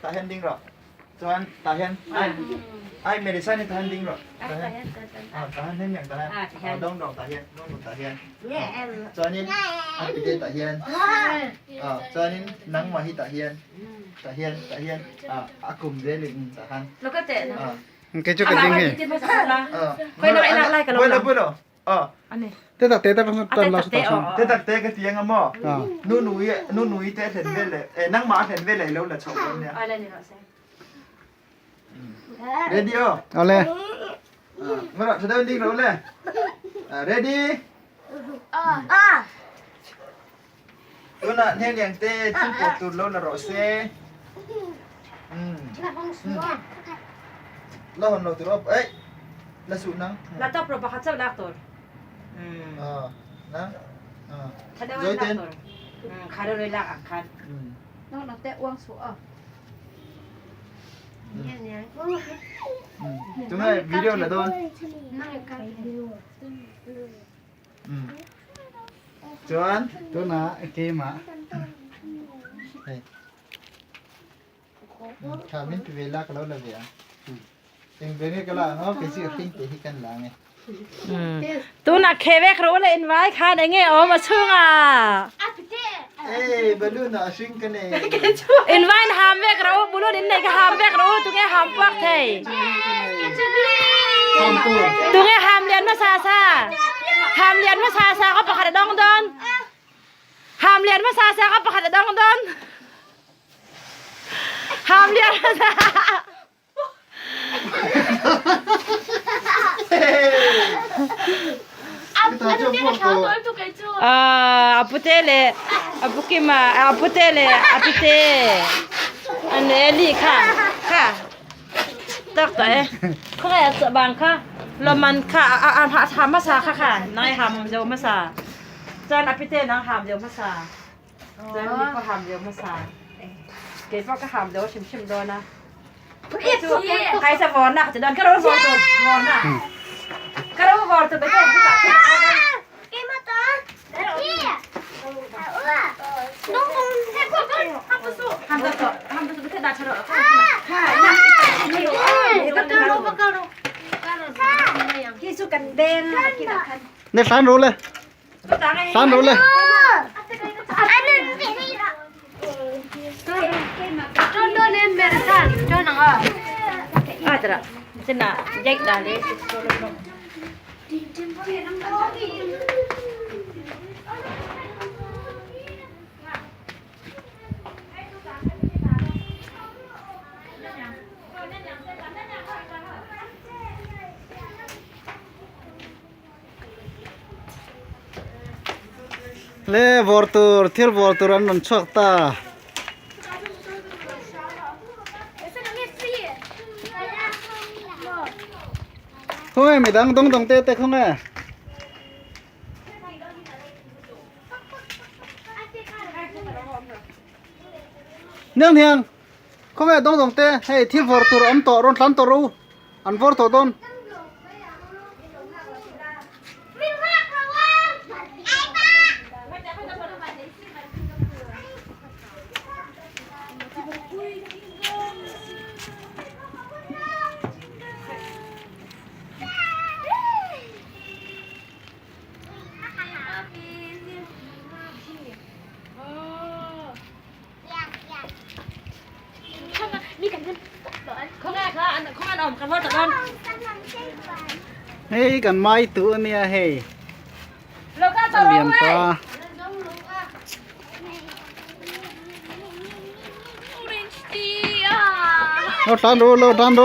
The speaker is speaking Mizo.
Tah hian ding rawh. Chuan tah hian ai ai Melissa ni tah hian ding rawh. Tah hian ah tah hian hnem yang tah hian ah dawng dawng tah hian dawng dawng tah hian chuanin a pite tah hian ah chuanin nangmah hi tah hian tah hian tah hian ah a kum zelin tah khan ah Kei chu ka ding hi. Pawilo pawilo ah Te tak te tak tan la ta chuan. Te tak te ka ti anga maw nu nui nu nui te a thlen vel leh eh nangmah a thlen vel leh i lo la chhoh dawn nia. Ready aw. Awle. Ngawrh tha deuh in ding rawh le. Ready. Tunah hnenliang te thil pawh tur lo la rawh se. La hawn lo tur aw eh la suh nang. La top rawh pakhat chauh lak tur. Ah nang. Ah. Tha deuh in lak tur. Kha deuh rei lak ang khan. Nang nang te uang suh aw. Tunah video la dawn. Chuan tunah keimah. Hei. Kha min ti ve la ka lo la ve ang. Eng ve nge ka la ang aw kei chu hring te hi kan la ang e. Tunah khe vek rawh le invai khan enge awm a chhungah. Ei balloon ah a hring ka nei. Invai ham vek rawh u balloon in nei ka ham vek rawh u tunge ham puak thei. Tunge ham lian hmasa sa. Ham lian hmasa sa ka pakhat a dawng dawn. Ham lian hmasa sa ka pakhat a dawng dawn. Ham lian hmasa. A pute le a pukima a pute le a pite an eli kha kha tak ta e kha e bang kha loman kha a a ham hmasa kha kha nai ham zo hmasa chan a pite nang ham zo hmasa Chuan mi pawh ham lio hmasa. Kei pawh ka ham lio hrim hrim dawn a. Kai sa vor nak ti don ka ro vor tu vor nak. Ka ro vor tu be te ta. Ham to to ham to be te da charo. Khi su kan deng ki na khan. Ne hlan ro le. Hlan ro le. Le vawr tur thil vawr tur an rawn chhuak ta. Khawnge midang dawng dawng te te khawnge. Hniang hniang khawnge dawng dawng te hei thil vawr tur awm tawh rawn tlan tawh rawh u an vawr tawh dawn. Hei kan mai tu ania hei a lian ta lo tan ru lo tan ru.